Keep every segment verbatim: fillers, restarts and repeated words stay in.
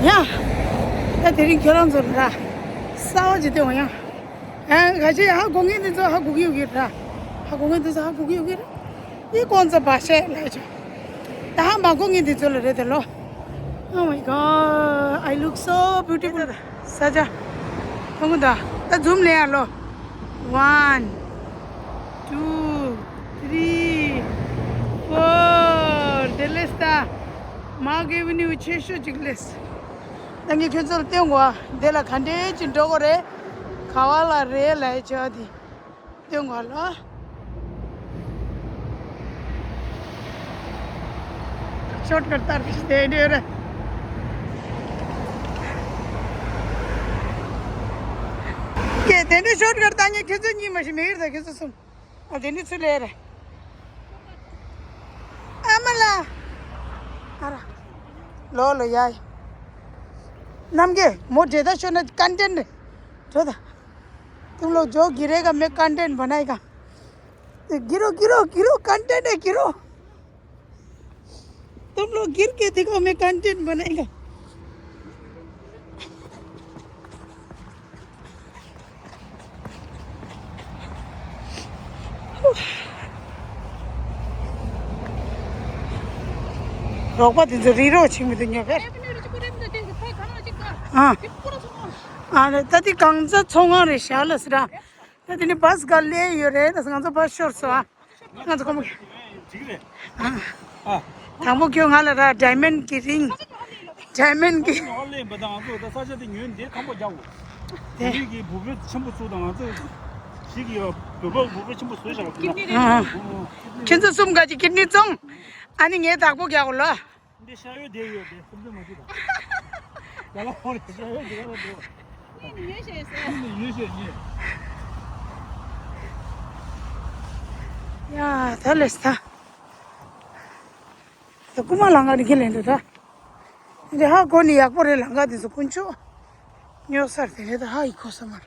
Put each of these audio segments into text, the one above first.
ཡ། ད་དེ་རིང་ཁྱེད་རང་ཚོ་ལ་ར་གསར་པ་ཅིག་སྟོན་བ་ཡ། ཨ་ག་ཅི་ཧ་གོ་མཁན་དེ་ཚོ་ཧ་གོ་གི་ཡོད་གི་ར། ཧ་གོ་མཁན་དེ་ཚོ་ཧ་གོ་གི་ཡོད་གི་ར། འདི་ཀོང་ཙ་བ་ཤེ་ལ་ཅོ། ད་ཧ་མ་གོ་མཁན་དེ་ཚོ་ལ་རེད་དེ་ལོ། Oh my god, I look so beautiful. ས་ཆ། ཁོང་ད་ད་ཛུམ་ལེན་ཡ་ལོ། One, two, three, four. དེ་ལས་ད་མ་གེ་བི་ནི་ཆེ་ཤོས་ཅིག་ལས། ད་ངས་ཁྱོད་ཚོར་སྟོན་གོ། འདི་ལ་ག་འདྲས་ཅིག་འགྲོ་གོ་རེད། ག་བ་ལ་རེད་ལ་ཡ་ཆོ་དེ། སྟོན་གོ་ལོ། ཤོར་ཀཊ་ལྟར་གྱི་དེ་འདྲ་རེད། ཀྱེ་དེ་འདྲ་ཤོར་ཀཊ་ལྟ་ངས་ཁྱེད་ཚོ་གཉིས་མ་ཞིག་མི་ཡིར་ད་ཁྱེད་ཚོ་གསུམ། ཨ་དེ་འདྲ་ཚུལ་ལས་རེད། ཨ་མ་ལ། ཨ་ར། ལོ་ལོ་ཡ་ཡ། རྣམ་རྒྱལ་མོ་འདྲེ་ད་ཤོར་ན་ཀན་ཏན་རེད། འགྲོ་ད། तुम लोग जो गिरेगा, मैं कंटेंट बनाएगा। गिरो, गिरो, गिरो, कंटेंट है, गिरो। तुम लोग गिर के दिखाओ, मैं कंटेंट बनाएगा। རོགས་པ་དེ་ཚོ་རི་རོ་ཆེན་མོ་དེ་ཉོ་བས། ཨ། ཨ་ནི་ད་དེ་གང་ཚ་ཚོང་ཁང་རེད་ཤག་ལ་སི་ར། ད་དེ་ནི་བཱས་ག་ལས་ཡོད་རེད། ད་ང་ཚོ་བཱས་ཤོར་སོང་ཨ། ང་ཚོ་ཁོ་མོ། ཨ། དང་པོ་ཁྱོད་ང་ལ་ར་ཌའི་མོན་གྱི་རིང་། ཌའི་མོན་གྱི། ང་ལེན་པ་དང་ང་ཚོ་ད་ས་ཆ་དེ་ཉོས་འདི་ཁང་པ་རྒྱག་དགོས། དེ་རིགས་ཀྱི་བུ་བེ་ཆེན་པོ་ཚུགས་དང་ང་ཚོ་ཞིག་ཡོད་བོད་པ་བུ་བེ་ཆེན་པོ་བཟོས་བཞག་པ་དེ་ན། ཁྱེད་ཚོ་གསུམ་ག་ཅིག་ཀིཌ་ནི་བཙོང་། ཨ་ནི་ངའི་བདག་པོ་རྒྱག་དགོས་ལོ། འདི་ཤ་ཡོད་དེ་ཡོད་དེ་སེམས་ཚོད་མ་བྱེད་དང་། ཡ་ལ་ཧོ་རེ་ཤ་ཡོད་དེ་ཡོད་དེ། ངས་ནི་ཡོད་ཤེས་ཟེར། ངས་ནི་ཡོད་ཤེས་ཉེ། ཡ་ད་ལས་ད། ད་རྐུ་མ་ལང་ཀ་ནི་ཁས་ལེན་འདུག་ད། འདི་ཧ་གོ་ནི་ཡག་པོ་རེད། ལང་ཀ་འདི་ཚོ་དཀོན་མཆོག་ཉོ་སར་དེ་རེད། ད་ཧ་ཡི་ཁོ་ས་མར།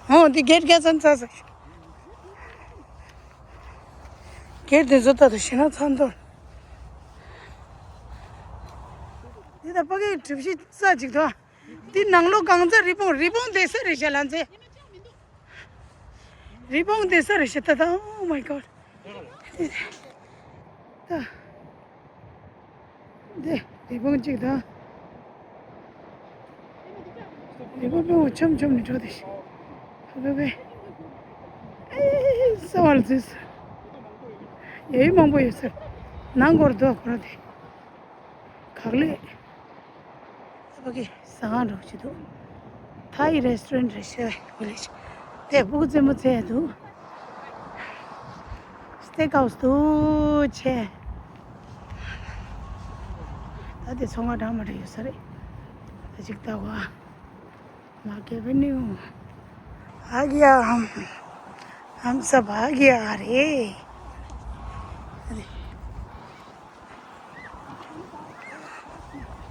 ཧོ་འདི་གེར་གེར་ཚན་ཚ་ས། གེར་དེ་ཚོ་ད་དུ་ཤི་ན་ཚ་འདོར། འདི་ད་ཕ་གིའི་གྲིབ་བཞི་རྩ་གཅིག་ཏུ། འདི་ནང་ལོ་གང་ཚ་རི་བོང་རི་བོང་དེ་ས་རེད་ཤ་ལ་མཛེ། རི་བོང་དེ་ས་རེད་ཤ་ད་ད། Oh my god. ད། འདི་རི་བོང་གཅིག་དང་། རི་བོང་པོ་ཆོམ་ཆོམ་ནས་འགྲོ་དེ་ཤི། ཧ་པེ་པེ། ཨེ་ས་བར་འཛུལ་སོང་། ཡ་ཡི་མང་པོ་ཡོད་ས། ནང་སྐོར་རྡོ་སྐོར་དེ། གག་ལེ། ད་ཕ་གི་ཟ་ཁང་འགྲོ་གི་འདུག་ཐའི་རེ་སི་ཊོ་རེན་ཊི་རེད་ཤག་ཝི་ལེ་ཇི། དེ་སྤུ་གུ་རྩེད་མོ་རྩེ་ཡ་འདུག་སི་ཊེག་ཧའུ་སི་འདུག་ཆེ། ད་དེ་ཚོང་ཁང་འདྲ་མི་འདྲ་ཡོད་ས་རེད། ད་ཅིག་ལྟ་བ། མ་གེ་བི་ནིའུ། ཨ་གི་ཡ་ཧམ། ཧམ་ས་བ་གི་ཡ་རེད།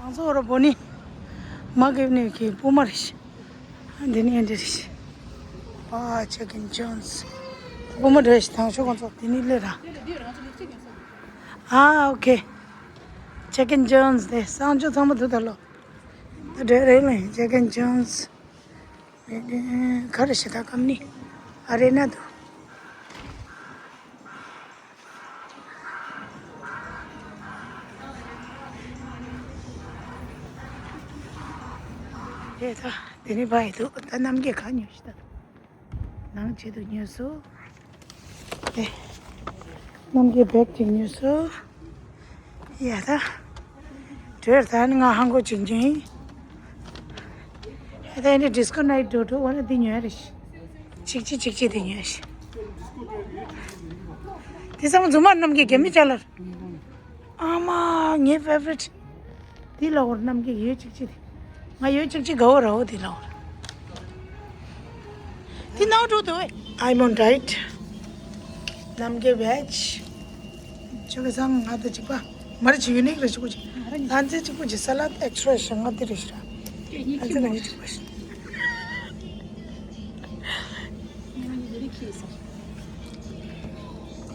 ང་ཚོ་ར་བོ་ནི། མ་གེ་བི་ནིའུ་གི་སྤུ་མ་རེད་ཤག་འདི་ནི་འདི་རེད་ཤག་ཨ་ཅེག་ཨིན་ཇོན་སི། སྤུ་མ་རེད་ཤག་དང་ཤོག་ང་ཚོ་འདི་ནི་ལས་ར། ཨ་ཨོ་ཁེ། ཅེག་ཨིན་ཇོན་སི་དེ་གསང་སྤྱོད་ཚང་མ་འདུག་ད་ལོ། ད་འདྲ་རེད་ལེ་ཅེག་ཨིན་ཇོན་སི། ག་རེ་ཞེ་ད་ཀམ་ནི་ཨ་རེ་ན་དུ། རེད་ད། དེ་ནི་བ་ཡི་དུ་ད་རྣམ་རྒྱལ་ག་ཉོས་ཤི་ད། ནང་ཆེད་དུ་ཉོས་སོ། ཨེ། རྣམ་རྒྱལ་བེག་ཅིག་ཉོས་སོ། ཡ་ད། དྲོད་ད་ནི་ང་ཧང་གོ་ཅིག་ཉོས་ཡིན། ཨེ་ད་ནི་ཌིས་ཀོ་ནའི་ཊི་འགྲོ་འགྲོ་བ་ན་འདི་ཉོས་རེད། ཅིག་ཅིག་ཅིག་ཅིག་འདི་ཉོས་ཤི། དེ་ཚང་མ་རྫུན་མ་རྣམ་རྒྱལ་རྒྱ་མི་ཅ་ལར། ཨ་མ་ངའི་ཕེ་ཝ་རི་ཊི། འདི་ལ་འོར་རྣམ་རྒྱལ་ཡོད་ཅིག་ཅིག་དེ། ང་ཡོད་ཅིག་ཅིག་ག་འོ་ར་འོ་དེ་ལ་འོར། དེ་ནང་འགྲོ་དོ་ཨེ། I'm on diet. རྣམ་རྒྱལ་བེ་ཇི། ཆོ་ག་སང་ང་དང་གཅིག་པ། མར་ཅིག་ཡུ་ནིག་རེ་ཅིག་པོ་ཅིག་ལན་ཚེ་གཅིག་པོ་ཅིག་ས་ལད་ཨེག་སི་ཊྲ་ཞིག་ང་དེ་རེ་ཞིག་ར། ལན་ཚེ་ང་གཅིག་པོ་ཞིག་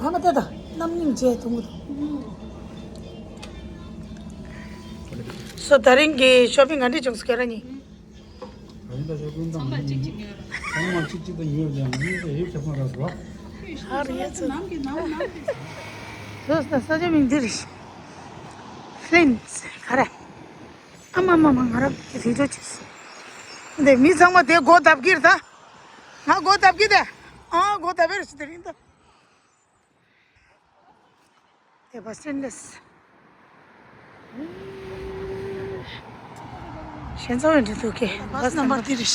ཨ་མ་ཏེ་ད་རྣམ་སྙིང་རྗེ་དུང་གུ་དུ། སོ་ ད་རིང་གི་ཤོ་པིང་ག་འདྲས་བྱུང་སོང་ཁྱེད་རང་གཉིས། ད་རིང་ད་ཤོ་པིང་བཏང་མི་ཚང་མ་གཅིག་གཅིག་ད་ཉོས་ཀྱང་མི་ཚེ་ཡིད་ཆེས་སོང་ར་སོ། ཨ་རེད་ཡ་ཚོ། ཟོས་ད་ས་ཆ་མིང་འདི་རེད། ཕིན་ག་རེ། ཨ་མ་མ་མ་ང་རང་གི་རི་རོ་བྱས། འདི་མི་ཚང་མ་དེ་སྒོ་བརྡབ་ཀྱི་རེད་ད། ང་སྒོ་བརྡབ་ཀྱི་དེ། ཨ་སྒོ་བརྡབ་པའི་རེད་དེ་རིང་ད། དེ་བ་སི་ཊེན་ལེས། ཞན་ཚ་བའི་འདྲ་འདུག་གས། བ་སི་ནམ་བར་འདི་རེད།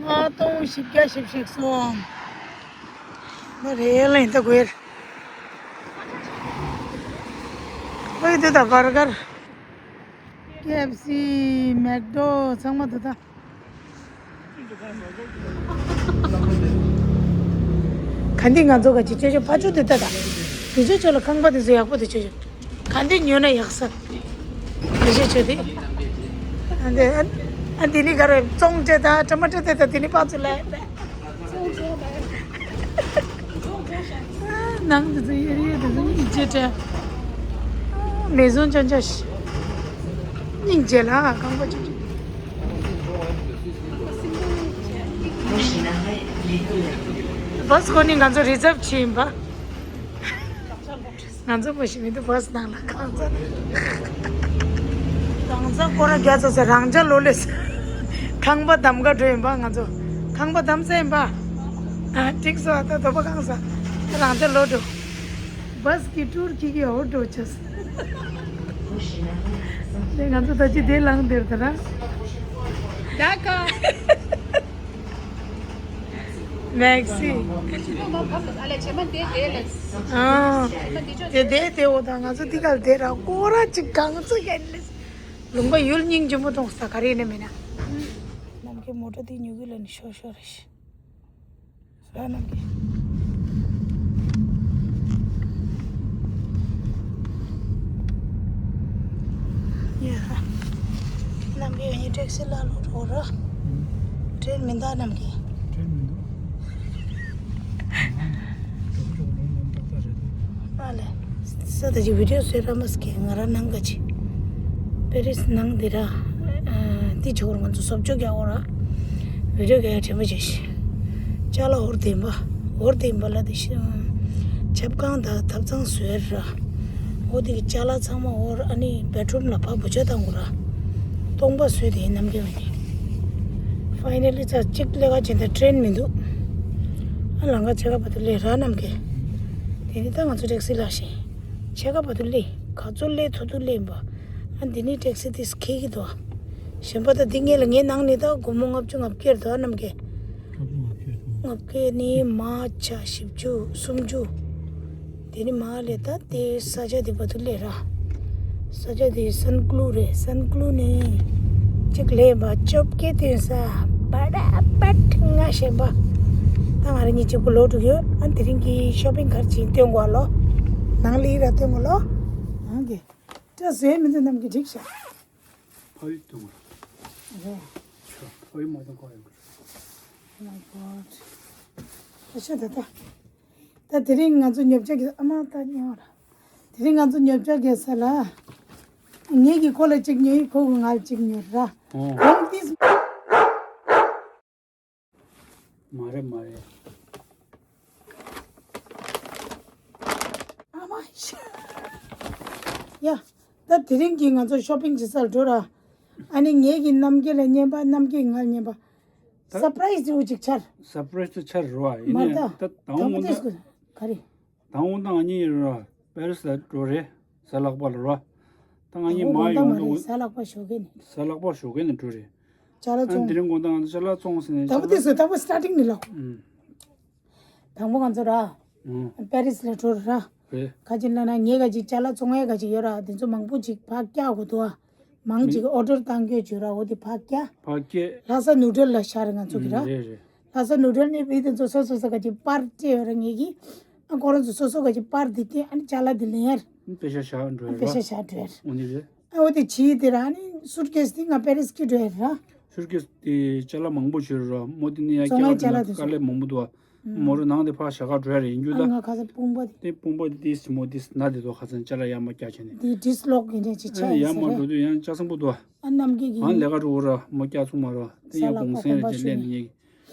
ལྔ་སྟོང་བཞི་བརྒྱ་བཞི་བཅུ་ཞིག་སོང་། མ་རེད་ལ་ཡིན་ད་གོ་ཡེར། ཁོའི་འདི་ད་བར་གར། ཀེ་ཨེཕ་སི། མེག་ཌོ་ཚང་མ་འདུག་ད། ག་འདི་ང་ཚོ་ག་ཅི་ཅོ་ཅོ་ཕ་ཅོ་དེ་ལྟ་ད། དེ་ཅོ་ཅོ་ལ་ཁང་པ་དེ་ཚོ་ཡག་པོ་དེ་ཅོ་ཅོ། ག་འདི་ཉོ་ན་ཡག་ས། དེ་ཅོ་ཅོ་དེ། ཨ་འདི་ཨ་ཨ་འདི་ནི་ག་རེ་བཙོང་ཅེ་ད་ཊ་མ་ཊ་དེ་ད་དེ་ནི་པ་ཚོ་ལ། ནང་དེ་ཚོ་ཡེ་རེ་དེ་ཚོ་སྙིང་རྗེ་དྲན། མེ་ཟོང་ཅན་ཅ་ཤི། སྙིང་རྗེ་ལ་ཁང་པ་ཅིག་ཅིག་བ་སི་ཁོ་ནི་ང་ཚོ་རི་ཛབ་བྱས་ཡིན་པ། ང་ཚོ་མ་ཤི་མི་འདུག་བ་སི་ནང་ལ་ཁང་ཚ། རང་ཚ་སྐོར་ར་རྒྱ་ཚ་ཚ་རང་ཅག་ལོ་ལེ་ས། ཁང་པ་བསྡམ་ག་འགྲོ་ཡིན་པ་ང་ཚོ། ཁང་པ་བསྡམ་ས་ཡིན་པ། ཨ་འགྲིག་སོང་ད་དོ་པ་ཁང་ས། རང་ཅག་ལོ་འགྲོ། བ་སི་གི་ཊུར་ཁྱི་གི་འོ་འགྲོ་ཆས། དེ་ང་ཚོ་ད་ཅི་དེ་ལངས་དེར་ད་ར། ད་ཀ་མེག་སི། ཨ། དེ་དེ་དེ་འོ་ད་ང་ཚོ་འདི་ག་ལ་དེ་ར་སྐོར་ར་ཅིག་གང་ཚོ་ཡན་ལེ། ལུང་པ་ཡུལ་སྙིང་རྗེ་མོ་གཏོང་ས་ག་རེ་ནས་མེད་ན། ནམ་མཁའི་མོ་ཊ་དེ་ཉུ་གི་ལ་ནི་ཤོ་ཤོ་རེ་ཤི། ས་ནམ་གི། ཡ། ནམ་གི་ཡོད་ནི་ཊེག་སི་ལ་ལོ་རོ་ར། ཊེན་མི་འདའ་ནམ་གི། ཊེན་མི་འདུག་ཨ་ལེ། ས་ད་ཅི་བི་ཌིའོ་བཟོས་ར་མ་སྐད་ང་ར་ནང་ག་ཅི། པེ་རིས་ནང་འདི་ར། ཨ་འདི་ཆོག་ར་ང་ཚོ་སོབ་ཅོ་རྒྱག་འོ་ར། བི་ཌིའོ་རྒྱག་ཡ་དྲན་པ་བྱེད་ཤི། ཅ་ལག་འོར་ལྡན་པ། འོར་ལྡན་པ་ལ་དེ་ཤི། ཆབ་ཁང་དང་ཐབ་ཚང་བཟོས་ར། འོ་དེ་གི་ཅ་ལག་ཚང་མ་འོར་ཨ་ནི་བེད་རུམ་ལ་ཕ་བུ་ཆ་བཏང་དགོས་ར། སྟོང་པ་བཟོས་དེ་ནམ་རྒྱུན་བ་ནི། ཕའི་ནལ་ལི་ཚར་གཅིག་ལས་ཀ་བྱེད་འདི་ཊེན་མི་འདུག་ཨ་ལང་ཀ་ཕྱེད་ཀ་བར་དུ་སླེབས་ར་ནམ་གི། དེ་ནི་ད་ང་ཚོ་ཊེག་སི་ལ་ཤི། ཕྱེད་ཀ་བར་དུ་སླེབས། ག་ཚོད་སླེབས་ཐུབ་ཐུབ་སླེབས་པ། ཨ་འདི་ནི་ཊེག་སི་དེ་སྐད་ཀྱི་འདུག་གཞན་པ་ད་འདི་ངེད་ལ་ངའི་ནང་ནས་ད་སྒོར་མོ་ལྔ་བཅུ་ང་བརྒྱད་འདུག་ནམ་གི། ལྔ་བཅུ་ང་བརྒྱད་འདུག་ལྔ་བརྒྱ་ནི་མ་ཆ་བཞི་བཅུ་སུམ་ཅུ། དེ་ནི་མ་ལས་ད་དེ་ས་ཆ་དེ་བར་དུ་སླེབས་ར། ས་ཆ་དེ་སན་ཀུ་ལུ་རེད། སན་ཀུ་ལུ་ནས་གཅིག་སླེབས་པ་བཅོ་བརྒྱད་ཐོན་ས་བརྡ་པད་ང་ཞེན་པ། ད་ང་རང་གཉིས་གཅིག་པུ་ལོག་འགྲོ་གི་ཡོད། ཨ་དེ་རིང་གི་ཤོ་པིང་ག་རེ་བྱས་སྟོན་དགོས་ལོ། ནང་ལ་ཡིན་ར་སྟོན་དགོས་ལོ། ཨང་གི། ད་བཟོས་མི་འདུག་ནམ་གི་འགྲིག་ཤག་ཕ་ཡུལ་དུ་མ། རེད། ཕ་ཡུལ་མ་དང་ཁོ་ཡང་། Oh my God. ཨ་ཤ་ད་ད། ད་དེ་རིང་ང་ཚོ་ཉོ་ཆ་གི་ཨ་མ་ད་ཉོ་ར། དེ་རིང་ང་ཚོ་ཉོ་ཆ་གི་ས་ལ། ངེད་ཀྱིས་ཁོ་ལ་གཅིག་ཉོ་ཡིན། ཁོ་གིས་ང་ལ་གཅིག་ཉོ་ར། ཨོ། གང་ཏིས། མ་རེད་མ་རེད། ཨ་མ་ཤ། ཡ། ད་དེ་རིང་གི་ང་ཚོ་ཤོ་པིང་བྱེད་སར་འགྲོ་ར། ཨ་ནི་ངེད་ཀྱིས་རྣམ་རྒྱལ་ལ་རྔན་པ། རྣམ་རྒྱལ་ང་ལ་རྔན་པ། ད་སར་པ་རའི་ཛི་རེད་ཅིག་ཆར། སར་པ་རའི་ཛི་ཆར་རེད་བ། ཡིན་མ་ནའི་ད་ད་དང་དང་པོ་པོ་དེ་ད་སུ་ག་རེ། དང་པོ་ད་ང་གཉིས་རེད་བ། པེ་རི་སི་ལ་འགྲོ་རེད། གཟའ་ལྷག་པ་ལ་རེད་བ། ད་ང་གཉིས་མ་ཡོང་ད་གཟའ་ལྷག་པ་ཞོགས་ཀས་ནས། གཟའ་ལྷག་པ་ཞོགས་ཀས་ནས་འགྲོ་རེད། ཅ་ལག་ཨ་བཙོང་། དེ་རིང་དགོང་དག་ང་ཚོ་ཅ་ལག་བཙོང་ཟེར་ནས་ཅ་དང་པོ་ལག་དེ་ཚོ་དང་པོ་སི་ཊར་ཊིང་ནས་ལོ། ཨུམ། དང་པོ་ང་ཚོ་ར། ཨུམ། པེ་རི་སི་ལ་འགྲོ་ར། རེད། ག་ཅི་ལབ་ན་ངས་ག་ཅིག་ཅ་ལག་བཙོང་ཡས་ག་ཅིག་ཡོད་ར། དེ་ཚོ་མང་པོ་ཅིག་ཕར་བཀྱག་དགོས་འདུག་ཨ། མང་ཅིག་ཨོ་ཌར་བཏང་རྒྱུ་ཡོད་ར། འོ་དེ་ཕར་བཀྱག་ཕར་བཀྱག་ལྷ་ས་ནུ་ཌལ་ལ་ཤར་ང་ཚོ་གི་ར། ཨུམ། རེད་རེད། ལྷ་ས་ནུ་ཌལ་ནས་བི་དེ་ཚོ་སོ་སོ་སོ་ག་ཅིག་པར་སྤྲད་ཡོད་ར་ངེད་ཀྱིས། ཨ་ཁོ་རང་ཚོ་སོ་སོ་ག་ཅིག་པར་དེ་སྟེ་ཨ་ནི་ཅ་ལག་དེ་ལེན་ཡར། པེ་ཤ་བཞག་འགྲོ་ཡ་ར། པེ་ཤ་བཞག་འགྲོ་ཡ་ར། འོ་ནི་རེད། ཨ་འོ་དེ་བྱིས་དེ་ར་ཨ་ནི་སུཊ་ཀེས་དེ་ང་པེ་རི་སི་སྐྱེལ་འགྲོ་ཡ་ར། སུཊ་ཀེས་དེ་ཅ་ལག་མང་པོ་བྱོས་ར་མོ་དེ་ནི་ཡ་བཙོང་ཡ་ཅ་ལག་དེ་དཀའ་ཚོ་ལས་མང་པོ་འདུག་ཨ། མོ་རང་ནང་དེ་ཕར་ཞྭ་སྒར་འགྲོ་ཡ་རེད། ཡིན་རྒྱུ་ཨ་ད་ང་ཁ་སང་དཔུང་པ་དེ། དེ་དཔུང་པ་དེ་དེ་སི་མོ་དེ་སི་ན་དེ་དོ་ཁ་སང་ཅ་ལག་ཡར་མར་བཀྱག་བྱས་ནས། དེ་ཌིས་ལོག་ཡིན་འདྲ་ཅིག་ཨ་ཆགས་ཡིན་ཡར་ཟེར་མར་རེད། འགྲོ་དུས་ཡང་ལྕགས་སྲང་པོ་འདུག་ཨ་རྣམ་རྒྱལ་གྱི་ཨང་ལས་ཀ་འགྲོ་ར་མོ་བཀྱག་ཚུགས་མ་རོ། དེ་ཡང་གུང་སེང་རེད་ཅེས་ལན་ཉེ་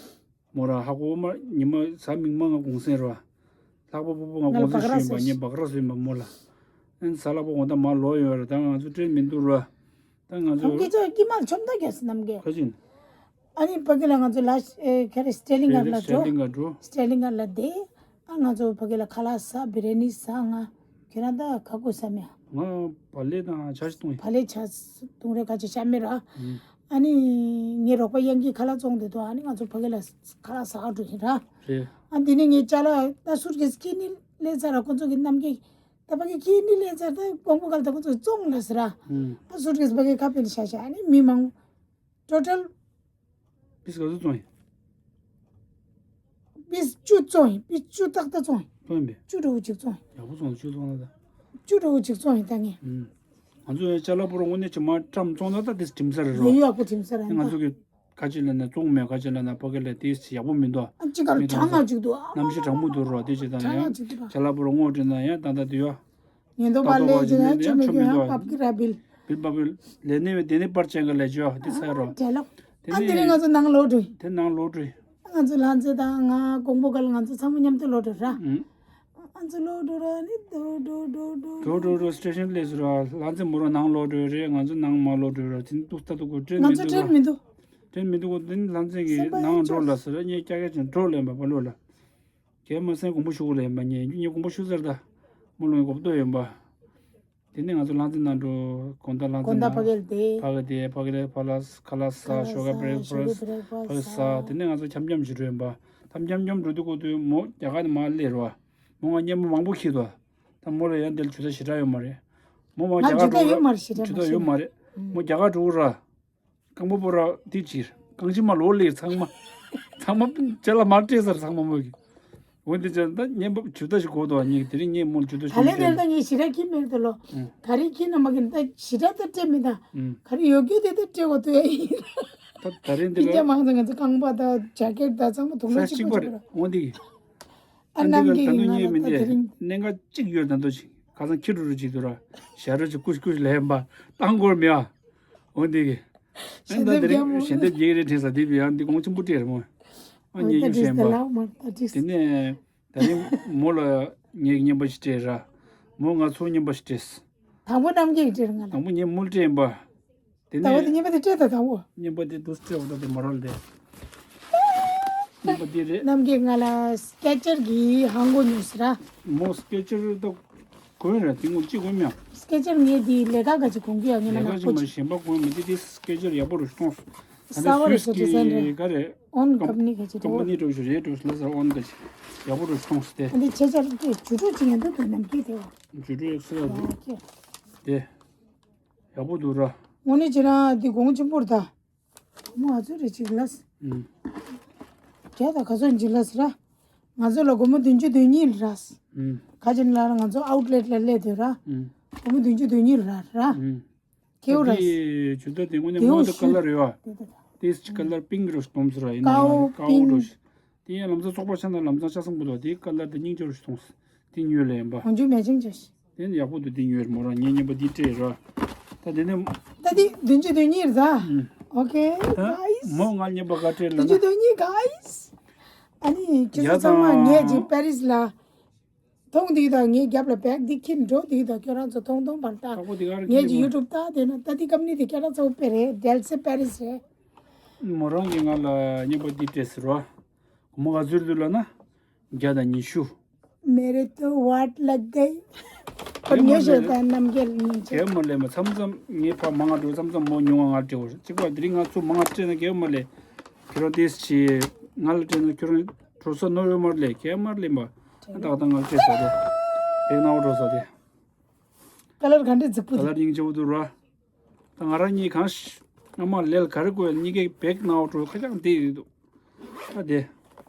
མོ་ར་ཧ་གོ་མ་ཉི་མ་གཟའ་མིག་དམར་ང་གུང་སེང་རོ། ལྷག་པ་ཕུ་ཕུ་ང་ང་ལ་གུང་སེང་བཀྲ་ཤིས་ཤིག་ཡིན་པ་ངས་བཀྲ་ཤིས་ཡིན་པ་མོ་ལ། ཨན་གཟའ་ལྷག་པ་དགོང་དག་མར་ལོག་ཡོང་བ་རེད། ད་ང་ཚོ་སྤྲད་མི་འདུག་རོ། ད་ང་ཚོ་ཁམས་ཀྱི་ཚོ་ཀྱི་མ་ཆོམ་ད་རྒྱ་སི་ནམ་གྱི་ག་ཅིན། ཨ་ནི་ཕ་གི་ལ་ང་ཚོ་ལ་ཨེ་ཁ་རེ་སི་ཊེ་ལིང་གར་ལ་སི་ཊེ་ལིང་འགྲོ། སི་ཊེ་ལིང་གར་ལ་བསྡད། ཨ་ང་ཚོ་ཕ་གི་ལ་ཁ་ལག་ཟ་བི་རི་ཡ་ནི་ཟ་ང་། ཁྱེད་རང་ད་ག་གོ་ས་མེད། ང་བག་ལེབ་དང་ཇ་ཞིག་བཏུང་ཡིན། བག་ལེབ་ཇ་བཏུང་རེ་ག་ཅི་ཤ་མེད་ར། ཨ་ནི་ངའི་རོགས་པ་གཡང་སྐྱིད་ཁ་ལག་བཙོང་བསྡད་འདུག་ཨ་ནི་ང་ཚོ་ཕ་གི་ལ་ཁ་ལག་ཟ་ག་འགྲོ་ཡིན་ར། རེད། ཨ་འདི་ནི་ངའི་ཅ་ལག་ད་སུཊ་ཀེ་སི་ཁྱེར་ནི་སླེབས་ཚར་ར། ཁོ་ཚོ་གི་རྣམ་རྒྱལ་ད་ཕ་གི་ཁྱེར་ནི་སླེབས་ཚར། ད་དགོང་པོ་ག་ལ་ད་ཁོ་ཚོ་བཙོང་ལ་ཟེར་ར། ཨ་སུཊ་ཀེ་སི་ཕ་གི་ཁ་ཕན་ཤ་ཤ་ཨ་ནི་མི་མང་ཊོ་ཊལ། པིས་ག་ཚོད་བཙོང་ཡིན། པིས་བཅུ་བཙོང་ཡིན། པིས་བཅུ་ཏག་ཏག་བཙོང་ཡིན། བཙོང་ཡིན་པས། བཅུ་འདྲ་བོ་ཅིག་བཙོང་ཡིན། ཡག་པོ་བཙོང་། བཅུ་བཙོང་ན་ད། བཅུ་འདྲ་བོ་ཅིག་བཙོང་ཡིན་ད་ངས། ཨུམ། ང་ཚོ་ཡང་ཅ་ལག་པོ་ར་དངོས་གནས་ཅིག་མ་བཀྲམ་བཙོང་ན་ད་དེ་དྲིམ་ས་རེད་རོ། ཡོད་ཡོད་ཡག་པོ་དྲིམ་ས་རེད་ང་ཚོ་ད། གི་ཁ་ཅིག་ལ་ན་བཙོང་མེད། ཁ་ཅིག་ལ་ན་ཕ་གི་ལ་དེ་ཡག་པོ་མི་འདུག་ཨ་ཅི་ག་ལ་མི་གྲང་འདུག་ང་ཅིག་འདུག་ཨ། གནམ་གཤིས་གྲང་མོ་འདུག་རོ། དེ་ཅི་ད་ཡང་གྲང་ང་ཅིག་འདུག་ཅ་ལག་པོ་ར་དངོས་བྲིས་ན་ཡང་ད་ད་དེ་ཡོད། ཉེན་རྟོག་པ་ལས་ཀྱི་ན་ཆོ་མེད་ཀྱི་ཡང་པབ་ཀྱི་ར་བིལ། བིལ་པ་བིལ། ལས་ནས་བས་དེ་ནས་པར་ཅན་ག་ལས་ཅོ་དེ་ཚ་རོ། དེ་ལོ། དེ་ཨ་འདི་ནས་རིང་ང་ཚོ་ནང་ལོག་འགྲོ། དེ་ནང་ལོག་འགྲོ། ང་ཚོ་ལྷ་མཛེས་དང་ང་ཀོང་པོ་ག་ལ་ང་ཚོ་ཚང་མ་མཉམ་དུ་ལོག་འགྲོ་ར། ཨུམ། ང་ཚོ་ལོག་འགྲོ་ར་ནི་འགྲོ་འགྲོ་འགྲོ་འགྲོ་འགྲོ། འགྲོ་འགྲོ་འགྲོ་སི་ཊེ་ཤན་སླེབས་སོང་ར། ལྷ་མཛེས་མོ་ར་ནང་ལོག་འགྲོ་རེད། ང་ཚོ་ནང་མ་ལོག་འགྲོ་ར། དེ་ནས་ཏུག་ཏ་ཏུག་གོ་ཊེན་ང་མི་ཚོ་འདུག་ཊེན་ར། མི་འདུག་ཊེན་མི་འདུག་གོ་དེ་ནས་ལྷ་མཛེས་ཀྱི་སེམས་པ་ནང་ཡང་འགྲོ་ལ་ཆགས་ཟེར་ར། ངས་ཀྱག་ཀྱག་ཅན་འགྲོ་ལེན་པ་པ་ལོ་ལ། གས་མ་སེང་དགོངས་པ་ཞུ་དགོས་ལེན་པ་ངས་ངས་དགོངས་པ་ཞུ་ཟེར་ད། མོ་ལོ་ངས་དགོངས་པ་ཏོ་ཡོན་པ། དེ་ནས་ང་ཚོ་ལྷ་མཛེས་ནང་འགྲོ། དགོང་དག་ལྷ་མཛེས་དགོང་དག་ནང་ཕ་གིར་བསྡད། ཕ་གི་བསྡད། ཕ་གི་ལ་ཕ་ལ་ཁ་ལག་ཟ། ཁ་ལག་ཞོགས་ཀ་ཟ། བྷི་རེག་ཕ་སི། ཞོགས་ཀ་བྷི་རེག་ཕ་སི་ཟ། ཕ་གི་ཟ། དེ་ནས་ང་ཚོ་འཁྱམ་འཁྱམ་ཞིག་འགྲོ་ཡིན་པ། འཁྱམ་འཁྱམ་འཁྱམ་འགྲོ་དུས་དུས་མོ་རྒྱ་གར་ནས་མར་སླེབས་རོ། མོ་ང་སྙན་མོ་མང་པོ་ཁྱེར་འདུག་ད་མོ་ལ་ཡང་འདིར་ཇུ་ད་ཞེ་དྲག་ཡོད་མ་རེད། མོ་མ་ང་རྒྱ་གར་ཇུ་ད་འགྲོ་ཡོད་མ་རེད། ཞེ་དྲག་ཇུ་ད་ཡོད་མ་རེད། མོ་རྒྱ་གར་འགྲོ་ར། རྐང་པ་པོ་ར་དེ་ཕྱིར་རྐང་ཕྱི་མ་ལོག་ལེར་ཚང་མ། ཚང་མ་ཅ་ལག་མར་སྤྲད་ཚར་ཚང་མ་མོ་གི། འོན་ཏེ་ཅ་ད་བརྙན་པ་ཇུ་ད་ཞིག་གོ་དོ་ཉིག་དེ་རིང་ངས་མོ་ཇུ་ད་ད་ཞིག་ལས་དེར་ད་ངས་ཞེ་དྲག་ཁྱི་མེར་དུ་ལོ། ཨུམ། ག་རེ་ཁྱི་ན་མ་གི་ད་ཞེ་དྲག་ད་སྤྲད་མི་ད། ཨུམ། ག་རེ་ཡོད་རྒྱུ་དེ་ད་སྤྲད་གོ་དོ་ཡ་ཡིན། ད་ད་རིང་དེ་ལ་ཡིན་ཀྱང་མང་ཚང་ང་ཚོ་རྐང་པ་ད་ཇ་ཀེཊ་ད་ཚང་མ་དུང་ལོ་གཅིག་པ་རེད། འོན་ཏེ་གི། ཨ་ཨ་འདི་ག་ནམ་གི་ད་དུང་ཡིན་ང་ཉེས་ལ་མི་ད་འདི་དེ་རིང་གནད་འགག་གཅིག་ཡོད་ད་འདོད་ཅིག་ཁ་སང་ཁྱི་རུ་རུ་ཅིག་འདུག་ར། ཞ་རུ་ཅིག་ཀུཤ་ཀུཤ་ལས་ཡིན་པ་བཏང་དགོས་མེད་ཨ། འོ་འདི་གི། ཞལ་འདེབས་རྒྱག་མོ། ཞལ་འདེབས་རྒྱག་རེད་དྲན་ས་འདི་བི་ཡང་འདི་གོང་ཆེན་པོ་སྤྲད་རེད་མོ། ཨ་ཉེ་ཡུ་ཞན་པ། དེ་ནས་ད་རིང་མོ་ལ་ངས་རྔན་པ་ཞིག་སྤྲད་ར། མོ་ང་ཚོ་རྔན་པ་ཞིག་སྤྲད། དང་པོ་རྣམ་རྒྱལ་སྤྲད་ར་ང་ལ། དང་པོ་ངས་མོ་ལ་སྤྲད་ཡིན་པ། དེ་ད་བ་ནས་དེ་རྔན་པ་དེ་སྤྲད་ད་དང་པོ། རྔན་པ་དེ་དུ་སྤྲད་འོ་ད་དེ་མོ་རང་ལ་དེ། རྔན་པ་དེ་རེད། རྣམ་རྒྱལ་ང་ལ་སྐེ་ཅར་གྱི་ཧང་གོ་ཉོས་ཟེར་ར། མོ་སྐེ་ཅར་ད་གོན་ར་དེ་ངོ་ཅི་གོན་མྱང་། སྐེ་ཅར་ངས་དེ་ལས་ཀ་ག་ཅིག་གོན་གི་ཡ་ངས་ལས་ཀ་མ་ཅིག་མ་གཞན་པ་གོན་མི་དེ་དེ་སྐེ་ཅར་ཡག་པོ་རུ་གཏོང་སོང་། ད་ནས་སུས་ཀྱི་ག་རེད། ཨོན་ཀམ་པ་ནི་ག་ཅིག་ཀམ་པ་ནི་འགྲོ་ཞུ་རེད་འགྲོ་ལ་ཟེར་ཨོན་ག་ཅིག་ཡག་པོ་རུ་གཏོང་སོང་དེ། ཨ་འདི་ཆེ་ཆར་དེ་ཇུ་ཀྲུག་ཅིག་ཡང་འདུག་དེ་རྣམ་རྒྱལ་དེ་བ། ཇུ་ཀྲུག་ཡག་སེ་ལ་འདུག་དེ། ཡག་པོ་འདུག་ར། དངོས་གནས་བྱས་ན་འདི་གོང་ཆེན་པོ་རེད་ད། མོ་ཨ་ཚོ་རེ་ཅིག་ལ། ཨུམ། རྒྱ་ད་ག་ཚོད་འཇིག་ལ་ཟེར་ར། ང་ཚོ་ལ་སྒོར་མོ་བདུན་ཅུ་དོན་གཉིས་ར། ཨུམ། ག་ཅིག་ལ་ང་ཚོ་ཨའུཊ་ལེཊ་ལ་སླེབས་དུས་ར། ཨུམ། སྒོར་མོ་བདུན་ཅུ་དོན་གཉིས་ར་ར། ཨུམ། ཁེའུ་ར། དེ་ཇུ་ད་དེ་དངོས་གནས་མོ་ད་ཀ་ལར་ཡོད་ཨ། དེ་ཀ་ལར་པིང་རུ་སྟོམ་ཟེར་ར་ཡིན་ན་ཀའོ་ཀའོ་པིང་རུ། དེ་ཡང་ལམ་སང་ཚོགས་པ་ཆ་ན་ལམ་སང་ཆ་སང་པོ་དོ་དེ་ཀ་ལར་དེ་སྙིང་རྗེ་རུ་སྟོང་སི། དེ་ཉོས་ལེ་ཡིན་པ། འོན་ཇུ་མེ་ཅིང་ཅོ་ཤི། དེ་ནི་ཡག་པོ་འདུག་དེ་ཉོས་མོ་རང་ངས་རྔན་པ་འདི་སྤྲད་ར། ད་དེ་ནས། ད་དེ་བདུན་ཅུ་དོན་གཉིས་རེད་ད། ཨོ་ཁེ། ད་གྷའི་སི། མོ་ང་རྔན་པ་ག་སྤྲད་ལ་ན། བདུན་ཅུ་དོན་གཉིས་གྷའི་སི། ཨ་ནི་ཁྱེད་ཚོ་ཚང་མ་ངས་ཀྱི་པེ་རི་སི་ལ། མཐོང་དུས་དང་ངའི་རྒྱབ་ལ་བེག་འདི་ཁྱེར་འགྲོ་དུས་དང་ཁྱོད་རང་ཚོ་མཐོང་མཐོང་བར་ད། ཨ་ཁོ་དེ་ག་རེ་ངས་ཀྱི་ཁྱེར་ཡུ་ཊུབ་ལྟ་དེ་ན་ད་དེ་ཀམ་ནི་དེ་ཁྱེད་རང་ཚོ་པེ་རེད་དེལ་སེ་པེ་རི་སི་རེད། མོ་རང་གིས་ང་ལ་རྔན་པ་འདི་སྤྲད་ཟེར་བ། མོ་ག་ཚོད་འདུག་ལབ་ན། བརྒྱ་དང་ཉི་ཤུ། मेरे तो वाट लग गई। ཁྱེད་མ་ཉེ་ཤོས་ལས་དང་རྣམ་རྒྱལ་ཉིན་ཆེ། ཁྱེད་མ་ལས་མ་མཚམས་མཚམས་ངས་ཕར་མང་ང་འགྲོ་མཚམས་མཚམས་མོ་ཉུང་ང་ང་སྤྲད་འོ་གཅིག་པ་དེ་རིང་ང་ཚོ་མང་ང་སྤྲད་ན་ཁྱེད་མ་ལས། ཁྱེད་རང་དེས་ཆེ། ང་ལ་སྤྲད་ན་ཁྱེད་རང་འགྲོ་ས་ནོར་ཡོད་མ་ལས་ཁྱེད་མ་ལས་མ། ད་ད་ང་ལ་སྤྲད་ས་དེ། བེག་ནང་འགྲོ་ས་དེ། ཀ་ལར་ག་འདྲས་རྫིག་པོ་དེ། ཀ་ལར་སྙིང་རྗེ་པོ་འདུག་ར། ད་ང་རང་གཉིས་གང་ཤ། ཨ་མ་ལེལ་ག་རེ་དགོས་གཉིས་ཀའི་བེག་ནང་འགྲོ་ཁ་ཅག་འདི་ཡོད་འདུག་ད་དེ།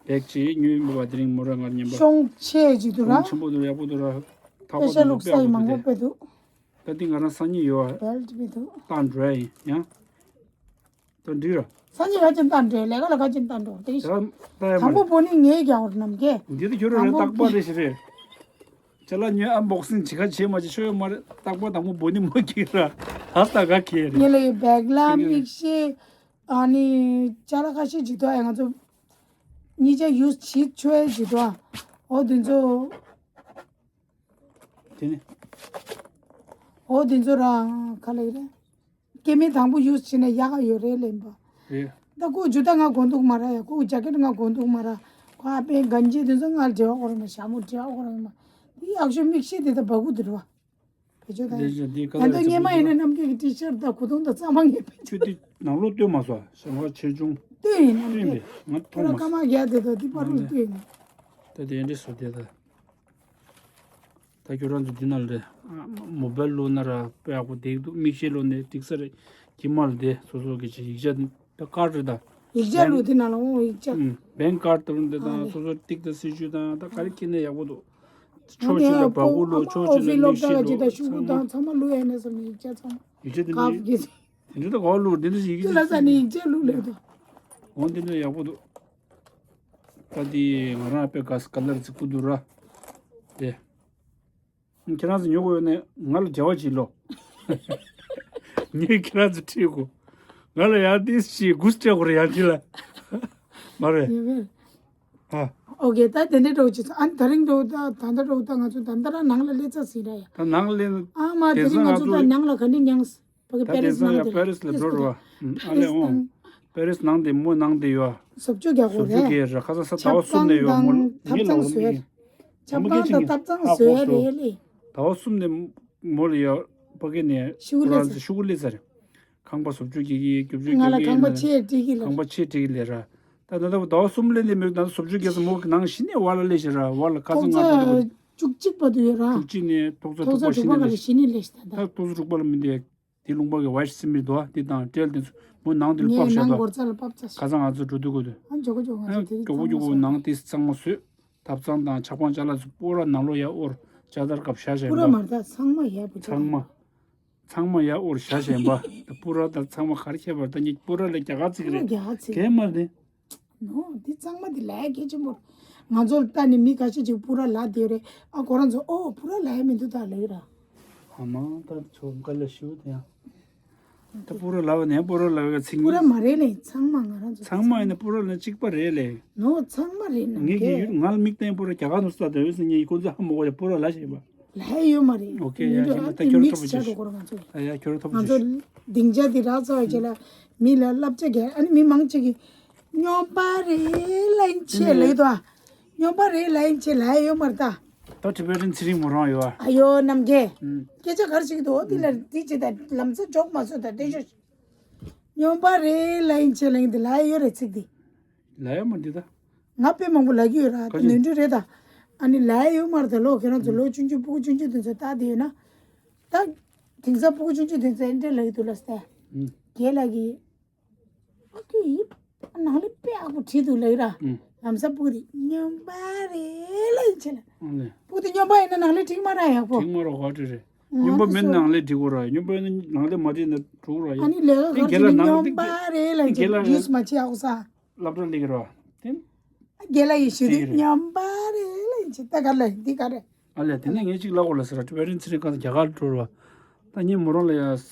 བེག་ཅིག་ཉོས་མི་བ་དེ་རིང་མོ་ར་ང་རྔན་པ། ཤོང་ཆེ་ཅིག་འདུག་ར། ཤོང་ཆེན་པོ་འདུག་ཡག་པོ་འདུག་ར། ཐག་པ་དཔེ་ཤ་འདུག་ལུག་ས་ཡི་མང་པོ་དཔེ་འདུག་ད་འདི་ང་རང་སང་ཉིན་ཡོད་ཨ། བེལ་ཊི་མི་འདུག་ད་འགྲོ་ཡ་ཡིན་ཡང་། ད་འགྲིག་ར། སང་ཉིན་ག་ཅིག་བཏང་འགྲོ། ལས་ཀ་ལ་ག་ཅིག་བཏང་འགྲོ། དེ་ད་ལྟ་ཡ་མ་དང་པོ་རེད། པོ་ནི་ངས་རྒྱག་བར་ནམ་གས། འདི་ད་ཁྱོད་རང་རེད། དང་པོ་རྟག་པར་རེད་ཞིག་རེད། ཅ་ལག་ཉོས་ཨན་བོག་སིང་བྱེད་ཁ་བྱེད་མ་བྱེད་ཤོད་ཡོད་མ་རེད། རྟག་པར་དང་པོ་པོ་ནི་མ་ཁྱེར་ར། ད་ལྟ་ག་ཁྱེར་རེད། ངས་ལ་ཡི་བེག་ལ་དེ་ནི་མིག་ཤེལ། ཨ་ནི་ཅ་ལག་ཁ་ཤས་ཅིག་ཐོག་ཡ་ང་ཚོ་གཉིས་ཆ་ཡུས་བྱེད་ཆོག་ཡ་ཅིག་ཐོག་འོ་དེ་ཚོ། དེ་ནི། འོ་དེ་ཚོ་རང་ག་ལ་ཡི་རེད། སྐྱེ་དམན་དང་པོ་ཡུས་བྱས་ན་ཡག་ག་ཡོད་རེད་ལེན་པ། རེད། ད་ཁོ་ཇུ་ཏ་ང་གོན་འདུག་མ་ར་ཡ། ཁོ་ཇ་ཀེ་ཊི་ང་གོན་འདུག་མ་ར། ཁོ་ཨ་པའི་གན་ཇི་དེ་ཚོ་ང་འབྲེལ་བ་ཁོ་རང་མ། ཞྭ་མོ་འབྲེལ་བ་ཁོ་རང་མ། དེ་ཡག་ཤོས་མིག་ཤེལ་དེ་ད་བ་གུ་དེ་རེད་བ། བེད་སྤྱོད་ད་ལས་ཀྱང་འདི་ཀ་ཡང་ད་ལ་སྔས་མ་ཡིན་ན་ནམ་རྒྱུན་གྱི་ཊི་ཤར་ཊི་དང་གོས་ཐུང་དང་གཙང་མ་ངས་བེད་སྤྱོད། ཁྱོད་འདི་ནང་ལོགས་སྟོན་མ་སོང་། ཞེ་དྲག་ཆེ་ཆུང་སྟོན་ཡིན་ནམ་སྟོན་རྒྱུན་པས་ང་ཁོ་མཐོང་ར་མ་ཀ་མ་རྒྱག་དེ་ད་འདི་པར་རུ་སྟོན་ཡིན། ད་དེ་འདྲས་སོ་དེ་ད། ད་ཁྱོད་རང་ཚོ་འདི་ནང་ལ་རེད། མོ་བལ་བླུགས་ན་ར་དཔེ་ཡག་པོ་བསྡད་འདུག་མིག་ཤེལ་བླུགས་ནས་འགྲིག་ས་རེད། ཁྱི་མ་ལ་དེ་སོ་སོ་གི་ཅིག་ཡིག་ཆ་ད་ཀར་རེད་ད། ཡིག་ཆ་བླུགས་དེ་ནང་ལ་འོང་ཡིག་ཆ། ཨུམ། བེང་ཀར་དང་དེ་ཨ་དང་ལེ། སོ་སོ་ཏིག་དང་སྲིད་ཇུས་དང་ད་ག་རེ་ཁྱེར་ནས་ཡག་པོ་འདུག་ཕྱོགས་གཅིག་ལ་བ་གུ་བླུགས། ཕྱོགས་གཅིག་ལ་མིག་ཤེལ་བླུགས། ཚང་མ་ཚང་མ་བླུགས་ཡ་ནས་སམ་ཡིག་ཆ་ཚང་མ། ཡིག་ཆ་དེ་ཀབ་འདྲ་གི་དེ་འདྲ་ད་ག་བ་བླུགས། དེ་འདྲ་ཞིག་ཡིག་ཆ་ལ་ས་ནས་ཡིག་ཆ་བླུགས་ལེ་ད། འོང་དེ་འདྲ་ཡག་པོ་འདུག་ད་འདི་ང་རང་དཔེ་དགའ་ས་ཀ་ལར་ཅིག་བུ་འདུག་ར། དེ། ཁྱེད་རང་ཚོ་ཉོ་དགོས་ཡོད་ན་ང་ལ་འབྲེལ་བ་བྱེད་ལོ། ངས་ཁྱེད་རང་ཚོ་ཁྲིད་དགོས། ང་ལ་ཡང་ཏིས་ཞིག་གུས་སྤྲད་དགོས་རེད་ཡང་ཁྱེད་ལ། མ་རེད། ཡོད་རེད། ཨ། ཨོ་ཀེ། ད་དེ་འདྲའི་འགྲོ་ཅི་ཚོ། ཨ་ནི་ད་རིང་འགྲོ་ད་ད་ལྟ་འགྲོ་ད་ང་ཚོ་ད་ལྟ་རང་ནང་ལ་སླེབས་ཚར་ཟིན་ར་ཡ། ད་ནང་ལ་སླེབས་ཨ་མ་དེ་དེང་སང་རིང་ང་ང་ཚོ་ཚོ་ད་ནང་ལ་ག་འདྲ་མྱངས། ཕ་གི་ད་པེ་རིས་དེང་སང་ནང་ཡང་དེ་པེ་རིས་ལ་འགྲོ་རུ་བ། ཨ་ལེ་འོང་། པེ་རིས་ནང་དེ་མོ་ནང་དེ་ཡོད། བཟོ་བཅོས་རྒྱག་དགོས་བཟོ་བཅོས་རེད། རྒྱག་ར་ཁ་སང་ས་ཟླ་བ་གསུམ་ནས་ཡོད་མོ་ལ། ཆབ་ངས་ལབ་ཚང་བཟོས་རེད། ཆབ་ཁང་དང་ཐབ་ཚང་བཟོས་རེད་ལེ། ཟླ་བ་གསུམ་ནས་མོ་ལ་ཡ་ཕ་གི་ནས་ཤུ་གུ་ཁོ་རང་ལས་ཚོ་ཤུ་གུ་ལས་ཚར། ཁང་པ་བཟོ་བཅོས་རྒྱག་གི་རྒྱབ་སྐྱོར་ང་ལ་རྒྱག་གི་ཁང་པ་ཡིན་ན་ཆེ་སྒྲིག་གི་ལ། ཁང་པ་ཆེ་སྒྲིག་གི་ལས་ར། ད་ད་ལྟ་ཟླ་བ་གསུམ་ལས་ལས་མེད་ད་བཟོ་བཅོས་རྒྱག་ས་མོ་གི་ནང་བཞིན་ནས་བར་ལ་ལས་ཤེས་ར་བར་ལ་ཁ་ཐོག་ཚང་ང་ཚོ་ཚོ་བཅུ་གཅིག་བར་དུ་ཡོད་ར། བཅུ་གཅིག་ནས་ཐོག་ཚོ་ཐོག་ཐོག་ཚོ་ཚོ་དྲུག་པ་བཞི་ནས་ལས། ག་ལ་བཞི་ནས་ལས་ཤེས་ད་ད། ད་ཐོག་ཚོ་དྲུག་པ་ལ་མི་འདུག་དེ་ལུང་པ་གི་ཝའི་སི་མི་འདུག་དེ་དང་ཏྲེལ་དེ་ཚོ་མོ་ནང་དེ་ལ་ངས་ཕབ་བཞག་ནང་དོ། སྒོར་རྩ་ལ་ཕབ་ཚ་ཤག་ཁ་སང་ང་ཚོ་འགྲོ་དུས་དགོས་དུས། ཨ་མགྱོགས་པོ་མགྱོགས་པོ་ང་ཚོ་ཨ་དེ་རིང་མགྱོགས་པོ་མགྱོགས་པོ་ནང་དེ་གཙང་མ་བཟོས། ཐབ་ཚང་དང་ཆབ་ཁང་ཅ་ལག་ཚོ་པུ་ར་ནང་ལོགས་ཡར་དབོར་ཇ་དར་སྐབས་བཞག་བཞག་པུ་ར་ཡིན་པ། མ་རེད་ད་ཚང་མ་ཡར་བུ་ཆ་ཚང་མ། ཚང་མ་ཡར་དབོར་བཞག་བཞག་ཡིན་པ། ད་པུ་ར་དང་ཚང་མ་ག་རེ་ཁྱད་པར་ད་ཉིད་པུ་ར་ལས་རྒྱ་གར་ཚིག་པུ་ར་རེད། རྒྱ་གར་ཚིག་གས་མ་རེད། ནོ། འདི་གཙང་མ་འདི་ལས་སྐད་ཆེན་པོ། ང་ཚོར་ལྟ་ནི་མི་ཁ་ཤས་ཅིག་པུ་ར་ལ་དེ་རེད། ཨ་ཁོ་རང་ཚོ་ཨོ་པུ་ར་ལ་ཡ་མི་འདུག་ད་ལོས་ར། ཨ་མ་ད་ཚོ་འགའ་ལ་ཤིའུ་དེ་ཡང་། ད་པུ་ར་ལ་བ་ནས་པུ་ར་ལ་བའི་ཚིག་པུ་ར་མ་རེད་ལེ་ཚང་མ་ང་རང་ཚོ་ཚང་མ་ཡིན་ན་པུ་ར་ལ་གཅིག་པ་རེད་ལེ། ནོ་ཚང་མ་རེད་ནམ་ངེད་ཀྱི་གས་ཡུལ་ང་ལ་མིག་བསྟན་པུ་ར་རྒྱ་གར་ནང་སུ་ད་དེ་བས་སེ་ངེད་ཀྱི་ཁོ་ཚོ་ཧ་མོ་གོ་ཡ་པུ་ར་ལ་ཞེས་པ། ལ་ཡ་ཡོད་མ་རེད། ཨོ་ཁེ་ཡ་མི་འདུག་ཡ་ཨ་ད་དེ་ཁྱོད་མིག་ཐོབ་ཅིག་ཆགས་འགྲོ་ཁོ་རང་ང་ཚོ། ད་ཡ་ཁྱོད་ཐོབ་ང་ཅིག་ཚོ་སྡིངས་ཆ་འདི་རག་ཚར་བའི་རྗེས་ལ་མི་ལ་བསླབ་བྱ་རྒྱག་ཨ་ནི་མི་མང་ཅིག་གིས་སྨྱོན་པ་རེད་ལབ་ཡིན་ཆེ་ལབ་ཡོད་དོ། སྨྱོན་པ་རེད་ལབ་ཡིན་ཆེ་ལབ་ཡ་ཡོད་མ་རེད་ད། ད་ཊི་བེ་ཊན་ཚེ་རིང་མོ་རང་ཡོད་ཨ། ཨ་ཡོ་ནམ་རྒྱལ། ཨུམ། སྐད་ཆ་ག་རེ་བཤད་ཀྱི་འདུག་འོ་དེ་ལ་འདི་བྱེད་ད་ལམ་སང་འཇོག་མ་སོང་ད་བསྟན་ཤོག་སྨྱོན་པ་རེད་ལབ་ཡིན་ཆེ་ལབ་ཡིན་དེ་ལབ་ཡ་ཡོད་རེད་ཚིག་འདི། ལབ་ཡ་མ་འདི་ད། ང་དཔེ་མང་པོ་ལབ་ཀྱི་ཡོད་ར་ག་ད་ཅི། ནོར་འཁྲུལ་རེད་ད། ཨ་ནི་ལབ་ཡ་ཡོད་མ་རེད་ད་ལོ་ཁྱེད་རང་ཚོ་ལོ་ཆུང་ཆུང་སྤུ་གུ་ཆུང་ཆུང་དེ་ཚོ་ལྟ་དེ་ཡོད་ན། ད། དེང་སང་སྤུ་གུ་ཆུང་ཆུང་དེ་ཚོ་ཨེ་འདྲ་ལབ་ཀྱི་འདུག་ལ་སྟེ། ཨུམ། རྒན་ལགས་ཀྱིས། ཨ་ཁུ་ཡིས། ནང་ལས་དཔེ་ཡག་པོ་བྲིས་འདུག་ལབ་ཀྱི་ར། ཨུམ། ལམ་སང་སྤུ་གུ་དེ་སྨྱོན་པ་རེད་ལབ་ཡིན་ཆེ་ལ། ཨ་ནི། སྤུ་གུ་དེ་སྨྱོན་པ་ཡིན་ན་ནང་ལས་འགྲིག་མ་ར་ཡག་པོ། འགྲིག་མ་ར་ག་འདྲ་རེད། སྨྱོན་པ་མིན་ནང་ལས་འགྲིག་གོ་ར་ཡིན། སྨྱོན་པ་ཡིན་ན་ནང་ལས་མ་བྲིས་ན་འགྲིག་གོ་ར་ཡིན། ཨ་ནི་ལས་ཀ་དེ་ག་རེ་རྒན་ལགས་ནང་སྨྱོན་པ་རེད་ལབ་ཡིན་ཆེ་རྒན་ལགས་ཡུས་མ་བྱེད་ཡག་པོ་ས། སློབ་གྲྭ་སླེབས་ཀྱི་རེད་བ། དེ་རྒན་ལགས་ཡིས་ཞུ་དུས་སྨྱོན་པ་རེད་ལབ་ཡིན་ཅི་ད་ག་ལ་འདི་ག་རེད། ཨ་ལས་དེ་ནས་ངས་གཅིག་ལབ་དགོས་ལ་ཟེར་བ་ཊི་བེ་ཊན་ཚེ་རིང་ཁ་སང་རྒྱ་གར་འགྲོ་ར་བ། ད་ངས་མོ་རང་ལ་ཡ།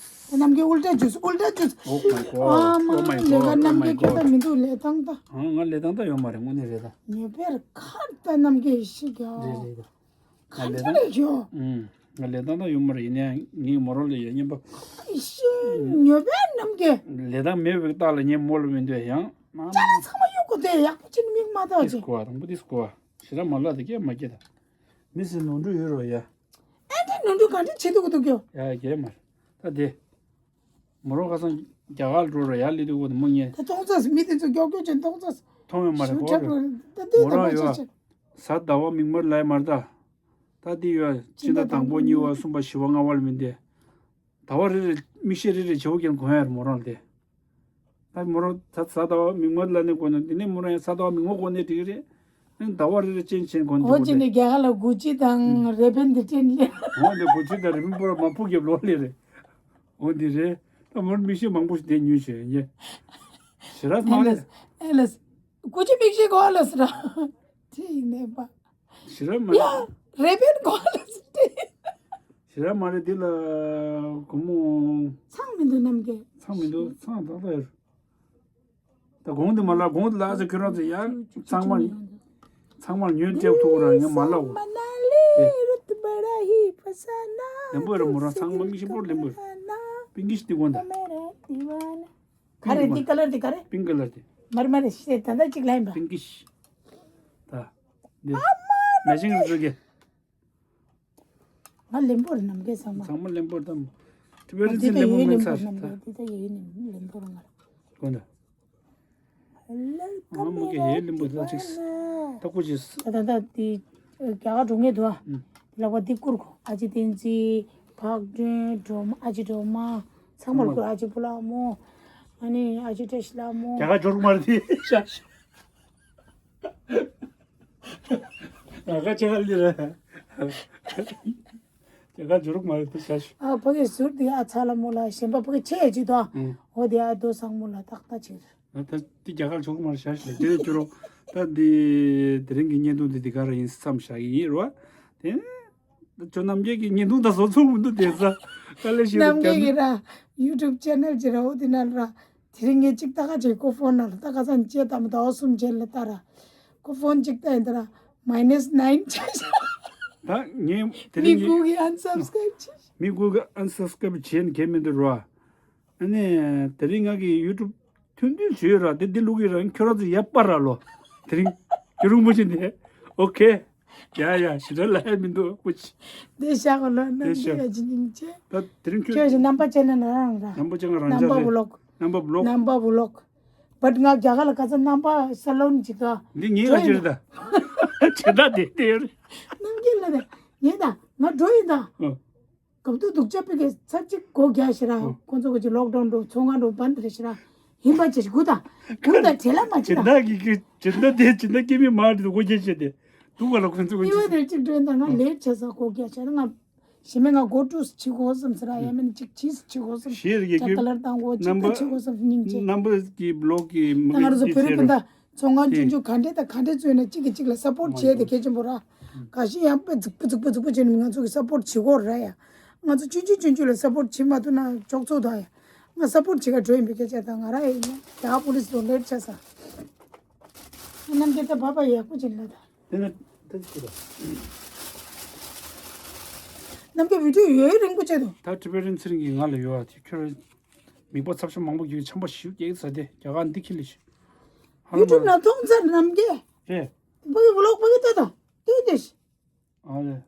ད་ནམ་རྒྱུན་ཨུལ་ཊ་ཇུས་ཨུལ་ཊ་ཇུས། Oh my god. Oh my god. ལས་ཀ་ནམ་རྒྱུན་ཁྱོད་ད་མི་འདུག་ལས་སྟངས་ད། ཨ་ང་ལས་སྟངས་ད་ཡོད་མ་རེད་དངོས་གནས་རེད་ད། ངས་དཔེར་ཁ་ད་ནམ་རྒྱུན་ཤི་རྒྱ། རེད་རེད་ད། ག་འདྲ་རེད་ཁྱོད། ཨུམ། ང་ལས་སྟངས་ད་ཡོད་མ་རེད་ཡིན་ནའང་ངས་མོ་རང་ལ་ཡ་སྙན་པ། ཤི་ཉོ་བའི་ནམ་རྒྱུན། ལས་སྟངས་མེད་པའི་རྟགས་ལ་ངས་མོ་ལ་མི་འདོད་ཡང་། ཅ་ལག་ཚང་མ་གཡུག་དགོས་དེ་ཡག་པོ་ཅིག་མིག་མ་ལྟ་ཅིག་སྐུ་བ་དང་པོ་དེ་སྐུ་བ་ཞེ་དྲག་མ་ལབ་དེ་སྐད་མ་སྐྱེ་ད། མི་ཟེར་ནོར་འཁྲུལ་ཡོད་རོ་ཡ། ཨེ་འདྲ་ནོར་འཁྲུལ་ག་འདྲ་བྱེད་ཐུབ་ཀྱི་འདུག་ཀྱོ། ཡ་ཡ་སྐད་མ་རེད་ད་དེ། མོ་རང་ཁ་སང་རྒྱ་གར་འགྲོ་རོ་ཡ་ལི་དུ་གོ་ནི་མོ་ཉེ། ད་མཐོང་ཚ་མི་དེ་ཚོ་མགྱོགས་མགྱོགས་ཅན་མཐོང་ཚ། མཐོང་ཡོད་མ་རེད་ཞུ་གོ་ཁྲབ་རེད། རོ་ད་དེ་མོ་ད་རང་མ་ཡོད་ཆ་ཆ། གཟའ་ཟླ་བ་མིག་དམར་ལ་ཡ་མ་རེད་ད། ད་དེ་ཡོད་སྤྱི་ཟླ་དང་པོ་གཉིས་པ་གསུམ་པ་བཞི་པ་ལྔ་པ་ལ་མི་འདི། ཟླ་བ་རེ་རེ་མིག་ཤེལ་རེ་རེ་བྱེའུ་རྒྱན་གོན་ཡ་རེད་མོ་རང་ལ་དེ། ད་མོ་རང་ད་གཟའ་ཟླ་བ་མིག་དམར་ལ་ནི་གོན་ན་དེ་ནས་མོ་རང་ཡང་གཟའ་ཟླ་བ་མིག་དམར་གོན་ནས་འགྲིག་གི་རེད། ཨ་ནི་ཟླ་བ་རེ་རེ་ཅན་ཅན་གོན་འོ་འདུག་ཅི་ནས་རྒྱ་གར་ལ་གུ་ཅི་དང་རེ་བན་དི་ཏྲེན་ལེ། འོ་འདི་གུ་ཅི་དང་རེ་བན་པོ་ར་མ་ཕུག་རྒྱབ་ལོ་ལེ་རེད། འོ་འདི་རེད། ད་མོར་མིག་ཤེལ་མང་པོ་ཞིག་དེ་ཉོས་བྱས་ཡིན། ཞེ་དྲག་མ་རེད། ཨེ་ལས། ཨེ་ལས། ཀུ་ཅི་མིག་ཤེལ་གོ་ལ་ཟེར་ར། དེ་ཡིན་ནས་པ། ཞེ་དྲག་མ་ཡ། རེད། རེ་བན་གོ་ལ་ཟེར་ཏེ། ཞེ་དྲག་མ་རེད། འདི་ལ་སྒོར་མོ། ཚང་མི་འདུག་རྣམ་རྒྱལ། ཚང་མི་འདུག་ཚང་ཏག་ཏག་ཡོད། ད་གོང་དུ་མ་ལ་གོང་དུ་ལ་ཨ་ཙི་ཁྱོད་རང་ཚོ་ཡང་ཚང་མ་ཚང་མར་ཉོས་སྤྲད་ཐུབ་ར་ཡང་མ་ལ་འོ། ལེམ་པོ་ར་མོ་རང་ཚང་མ་མིག་ཤེལ་པོར་ལེམ་པོ་ར། པིང་ཀིཤ་དེ་གོང་ད། ག་རེ་འདི་ཀ་ལར་འདི་ག་རེ། པིང་ཀ་ལར་དེ། མར་མར་ཤེས་ད་ལྟ་གཅིག་ལ་ཡིན་པ། པིང་ཀིཤ། ད། འདི། མེ་ཤིང་རུ་གེ། ང་ལེམ་པོར་རྣམ་རྒྱལ་ཚང་མ། ཚང་མ་ལེམ་པོར་དམ། ཊི་བེ་ཊན་ཚིག་ལེམ་པོར་མེད་ཚར་ད། འདི་ད་ཡོད་ལེམ་པོར་ང་། དགོན་ད། ང་མ་གི་ཡོད་ལེམ་པོར་ད་ཅིག་ད་ཀུ་ཅིག་ད་ད་ད་འདི་རྒྱ་གར་འགྲོ་ངེས་འདུག་ཨ། ལག་པ་འདི་བསྐུར་གོ། ཨ་ཅེ་བསྟན་འཛིན། ཕག་སྒྲོན། སྒྲོལ་མ། ཨ་ཅེ་སྒྲོལ་མ། ཚང་མར་བསྐུར། ཨ་ཅེ་བུ་ལགས་མོ། ཨ་ནི་ཨ་ཅེ་བཀྲ་ཤིས་ལགས་མོ། རྒྱ་གར་འབྱོར་མ་རེད་ཤག་ང་ག་ཅེ་ག་ལི་ར། རྒྱ་གར་འབྱོར་མ་རེད་དེ་ཤག་ཨ་ཕ་གི་ཟུར་དེ་ཨ་ཚ་ལ་མོ་ལ་གཞན་པ་ཕ་གི་ཆེ་ཡ་ཅིག་དོ། ཨོ་དེ་ཨ་རྡོ་བཟང་མོ་ལ་ཏག་ཏག་ཆེ། ད་ད་དེ་རྒྱ་གར་འབྱོར་མ་རེད་ཤག་ལས་དེ་ལས་ཁྱོད་རོགས་ད་འདི་དེ་རིང་གི་བརྙན་ཐུང་འདི་འདི་ག་ར་ཡིན་བསམ་བཞག་གི་ཡིན་རོ། དེ་ད་ཁྱོད་རྣམ་རྒྱལ་གྱི་བརྙན་ཐུང་ད་བཟོ་ཚུགས་མི་འདུག་དེ་ས་དཀའ་ལས་ཞིག་རྣམ་རྒྱལ་གྱི་ར་ཡུ་ཊུབ་ཅེ་ནལ་ཅིག་ར་འོ་དེ་ན་ར། དེ་རིང་ངས་གཅིག་ལྟ་ག་བྱས། ཁོ་ཕོན་ནང་ལ་ལྟ་ག་ཚ་ནས་བྱས་ད་མི་ཟླ་བ་གསུམ་རྗེས་ལ་ལྟ་ར། ཁོ་ཕོན་གཅིག་ལྟ་ཡིན་ད་ར་མའི་ནས་ནའིན་བྱས་ཤག་ད་ངས་དེ་མི་རིང་དགུ་གིས་ཨན་སབ་སི་ཀ་རའིབ་བྱས་ཤག་མི་དགུ་གིས་ཨན་སབ་སི་ཀ་རའིབ་བྱས་ནས་གལ་མི་འདུག་རོ། ཨ་ནི་དེ་རིང་ང་གི་ཡུ་ཊུབ་ཐུང་ཐུང་བྱོས་ར་དེ་འདི་ལུག་གི་ར་ཁྱོད་རང་ཚོ་ཡ་པ་ར་ལོ། དེ་རིང་རྒྱུ་རུང་མོ་ཆེ་འདི་ཨོ་ཁེ། ཡ་ཡ་ཞེ་དྲག་ལབ་ཡ་མི་འདུག་ཀུ་ཅི། དེ་ཤག་གོ་ལོ་རྣམ་དེ་ཤག་རྒྱལ་གྱི་སྙིང་རྗེ། ད་དེ་རིང་ཁྱོད་ཁྱོད་ཀྱི་རྣམ་པ་ཅན་ན་རང་ར། རྣམ་པ་ཅན་རང་རྣམ་པ་ཆ་བུ་ལོག་རྣམ་པ་བུ་ལོག་རྣམ་པ་བུ་ལོག་བཊ་ང་རྒྱ་གར་ལ་ག་ཚ་རྣམ་པ་སལ་ལོན་ཅིག་ག་འདི་ངའི་ག་ཅིར་ད། ཇི་ལྟ་དེ་དེ་ཡོད་རེད། རྣམ་རྒྱལ་ལ་དེ་ངས་ད་ང་འགྲོ་ཡིན་ད། ཨ། གབ་ཏུ་སྡུག་ཅག་པི་ཀའི་ཚར་གཅིག་སྒོ་རྒྱག་ཤི་ར། ཨ། ཁོང་ཚོ་གི་ལོག་ཌའུན་འགྲོ་ཚོང་ཁང་འགྲོ་བན་དེ་རེ་ཤི་ར། ཧིན་པ་ཅེ་ཤི་གུ་ད། གུ་ད་བྲེལ་ལ་མ་ཅི་ད། ཇི་ལྟ་གི་གི་ཇི་ལྟ་དེ་ཇི་ལྟ་སྐྱེ་མི་མ་རེད་དུ་སྒོ་རྒྱག་ཤི་དེ། དུ་བ་ལ་ཁོང་ཚོ་གི་ཉི་མ་དེར་གཅིག་འགྲོ་ཡིན་ད་ང་ལེ་ཊི་ཆ་ས་སྒོ་རྒྱག་ཤི་ར་ང་། ཞི་མི་ང་སྒོ་ཀྲུས་ཆི་གོ་སམ་སི་ར་ཡ་མིན་ཅིག་ཆིས་ཆི་གོ་སམ། ཤེར་གི་ཇ་ཏ་ལར་དང་གོ་ཅིག་ད་ཆི་གོ་སམ་སྙིང་རྗེ། རྣམ་པ་གི་བི་ལོག་གི་མི་ད་ང་རང་ཚོ་གི་བོད་རིགས་སྤུན་ཟེར་ཟླ་ཚོང་ཁང་ཆུང་ཆུང་ག་འདྲས་དང་ག་འདྲས་བཙུགས་ན་གཅིག་གིས་གཅིག་ལ་སབ་པོར་བྱས་ཏེ་གལ་ཆེན་པོ་ར། ག་ཤི་ཡང་པེ་རྫིག་པོ་རྫིག་པོ་རྫིག་པོ་བྱས་ནས་ང་ཚོ་གི་སབ་པོར་བྱེད་དགོས་ར་ཡ། ང་ཚོ་ཆུང་ཆུང་ཆུང་ཆུང་ལ་སབ་པོར་བྱེད་མ་ཐུབ་ན་ཅོག་ཙོག་ད་ཡ། ང་སབ་པོར་བྱེད་ག་འགྲོ་ཡིན་པའི་སྐད་ཆ་དང་ང་ར་ཡ་ཡིན་ན་ད་པོ་ལི་སི་ལོ་ལེ་ཊི་ཆ་ས། རྣམ་རྒྱལ་ད་བ་བ་ཡག་པོ་བྱེད་ལ་ད། དེ་ནས་ད་ཅི་ད། རྣམ་རྒྱལ་བི་ཌིའོ་ཡོད་རིང་པོ་བྱས་འདུག་ད་ཊི་བེ་ཊན་ཚེ་རིང་གིས་ང་ལ་ཡོད་ཨ་དེ་ཁྱོད་མིག་པ་ཚབ་ཤ་མང་པོ་གྱིས་ཆམ་པ་ཞིག་སྐྱེས་ཟ་དེ་རྒྱ་གར་འདི་ཁྱི་ལི་ཞིག་ཡུ་ཊུབ་ནང་མཐོང་ཚར་རྣམ་རྒྱལ། རེད། ཕ་གི་བི་ལོག་ཕ་གི་ལྟོས་དང་ལྟོས་ཏེ། ཨ་རེད།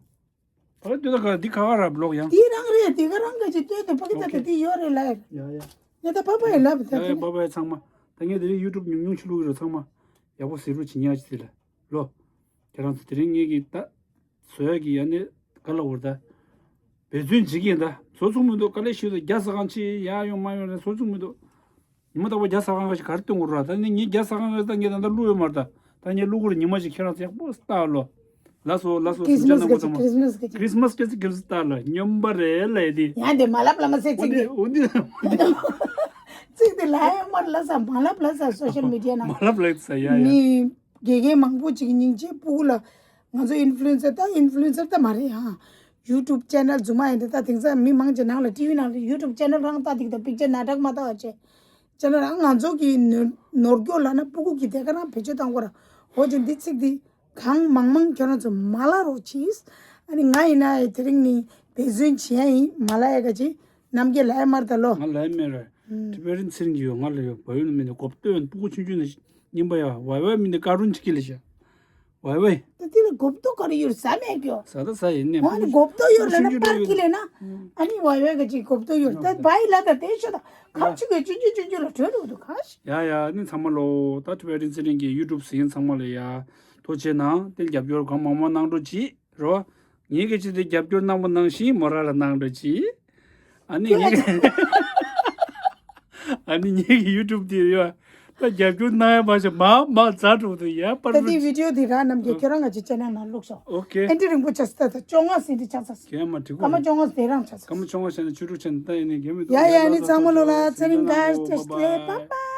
ཕ་གི་ལྟོས་དང་ག་འདི་ག་ག་ར་བི་ལོག་ཡང་། འདི་རང་རེད་འདི་ག་རང་ག་ཅིག་ལྟོས་དང་ཕ་གི་ལྟོས་དང་འདི་ཡོད་རེད་ལ། ཡ་ཡ། ཡ་ད་ཕ་ཕ་ཡི་ལབ་ད་ཡ་ཡ་ཕ་ཕ་ཡི་ཚང་མ། ད་ངས་དེ་རིང་ཡུ་ཊུབ་ཉུང་ཉུང་ཞིག་བླུག་གི་རེད་ཚང་མ། ཡག་པོ་གཟིགས་རོགས་བྱེད་ཉག་ཅིག་དེ་ལ། ལོ། ཁྱེད་རང་ཚོ་དེ་རིང་ངེད་ཀྱི་ད། བཟོ་ཡག་གི་ཡ་ནི་ག་ལ་བོར་ད། འབད་བརྩོན་བྱེད་ཀྱི་ཡིན་ད། བཟོ་ཚུགས་མི་འདུག་དཀའ་ལས་ཞིག་ད་རྒྱ་ཟ་ཁང་ཆེ་ཡ་ཡོང་མ་ཡོང་རེད་བཟོ་ཚུགས་མི་འདུག་ཉི་མ་རྟག་པར་རྒྱ་ཟ་ཁང་ག་ཞིག་ག་རེ་སྟོན་དགོས་ར་ད་ནི་ངས་རྒྱ་ཟ་ཁང་ག་ད་ངས་ད་ལྟ་བླུག་ཡོད་མ་རེད་ད། ད་ངས་བླུག་དགོས་རེད་ཉི་མ་ཞིག་ཁྱེད་རང་ཚོ་ཡག་པོ་ལྟ་ལོ། ལགས་སོ་ལགས་སོ་ཁྲིས་སི་མ་སི་སྐད་ཆ་ཁྲིས་སི་མ་སི་སྐད་ཆ་ཁྲིས་སི་མ་སི་སྐད་ཆ་སྐྱབས་སུ་ལྟ་ལ་སྙོམས་པ་རེད་ལས་དེ། ཡང་དེ་མ་ལབ་ལ་མ་ཟེར་ཚིག་འདི་འོ་འདི་ཚིག་འདི་ལ་ཡང་མར་ལ་ས་མ་ལབ་ལ་ས་སོ་ཤལ་མི་ཌི་ཡ་ནང་མ་ལབ་ལ་ས་ཡ་ཡ། མི་དགེ་རྒན་མང་པོ་ཅིག་སྙིང་རྗེ་སྤུ་གུ་ལ་ང་ཚོ་ཨིན་ཕུ་ལུ་ཨེན་སར་ད་ཨིན་ཕུ་ལུ་ཨེན་སར་ད་མ་རེད་ཡ། ཡུ་ཊུབ་ཅེ་ནལ་རྫུན་མ་ཡིན་ད་ད་དེང་སང་མི་མང་ཆེ་ནང་ལ་ཊི་ཝི་ནང་ལ་ཡུ་ཊུབ་ཅེ་ནལ་རང་ལྟ་འདུག་ད་པིག་ཅར་ནག་དྲག་མ་ལྟ་བ་བྱས། ཅེ་ནལ་རང་ང་ཚོ་གི་ནོར་ནོར་སྐྱོ་ལབ་ན་སྤུ་གུ་གི་དེ་ག་རང་བེད་སྤྱོད་བཏང་དགོས་ར། འོ་ཅེ་འདི་ཚིག་འདི་གང་མང་མང་ཁྱོད་རང་ཚོ་མ་ལབ་རོགས་གྱིས། ཨ་ནི་ང་ཡིན་ན་ཡི་དེ་རིང་ནི་འབད་བརྩོན་བྱེད་ཡ་ཡིན་མ་ལབ་ཡ་ག་ཅི་རྣམ་རྒྱལ་ལབ་ཡ་མ་རེད་ད་ལོ། ང་ལབ་ཡ་མེད་ར། ཨུམ། ཊི་བེ་ཊན་ཚེ་རིང་གི་ཡོད་ང་ལ་ཡོད་བ་ཡོད་ནི་མི་འདུག་གོབ་ཏོ་ཡོད་སྤུ་གུ་ཆུང་ཆུང་ནས་རྙིང་པ་ཡ་བའི་བའི་མི་འདུག་ཀ་རུན་ཅིག་གི་ལ་བྱ། ཝའི་ཝའི། ད་དེ་ལ་གོབ་ཏོ་ག་རེ་ཡོད་ཟ་མེད་ཀྱོ། ཟ་ད་ཟ་ཡིན་ནས་ཨ་ནི་གོབ་ཏོ་ཡོད་ལ་ན་པར་ཀི་ལས་ན། ཨ་ནི་ཝའི་ཝའི་ག་ཅིག་གོབ་ཏོ་ཡོད་ད་བའི་ལ་ད་དེ་ཤོད་ད་ཁ་ཅིག་གི་ཅུན་ཅུན་ཅུན་ཅུན་ལ་གྲོས་འདུག་འདུག་ག་ཤི། ཡ་ཡ་ཨ་ནི་ཚང་མ་ལོ་ད་ཊི་བེ་ཊན་ཚེ་རིང་གི་ཡུ་ཊུབ་གཟིགས་མཁན་ཚང་མ་ལ་ཡ་ཐུགས་རྗེ་གནང་དེ་རྒྱབ་སྐྱོར་གང་མང་མང་གནང་རོགས་གྱིས་རོ། ངེད་ཀྱི་ཆེད་དུ་རྒྱབ་སྐྱོར་གནང་པ་ནང་བཞིན་མོ་རང་ལ་གནང་རོགས་གྱིས། ཨ་ནི་ངེད་ཀྱི་ཨ་ནི་ངེད་ཀྱི་ཡུ་ཊུབ་དེ་ཡོད། ད་རྒྱབ་སྐྱོར་གནང་ཡ་མ་ཤེས་མ་མ་ཛ་འགྲོ་འདུག་ཡ་པར་ད་དེ་བི་ཌི་ཡོ་དེ་རང་རྣམས་ཀྱིས་ཁྱོད་རང་ང་ཅིག་ཅེ་ནལ་ནང་བླུགས་ཤོག་ཨོ་ཁེ། ཨེན་ཊི་རིང་པོ་ཆགས་སི་ད་ད་བཅོ་ལྔ་ཟིན་དེ་ཆགས་ས་སི། ཁྱེད་མ་འགྲིག་གོ། སྐར་མ་བཅོ་ལྔ་དེ་རང་ཆགས་ས་སྐར་མ་སི། བཅོ་ལྔ་བྱས་ན་བཅུ་དྲུག་བྱས་ན་ད་ཡིན་ནའི་རྒན་མི་འདུག་ཡ་ཡ་ཨ་ནི་ཚང་མ་ལོ་ལ་ཚེ་རིང་ག་ཅེ་ལེ་པ་པ།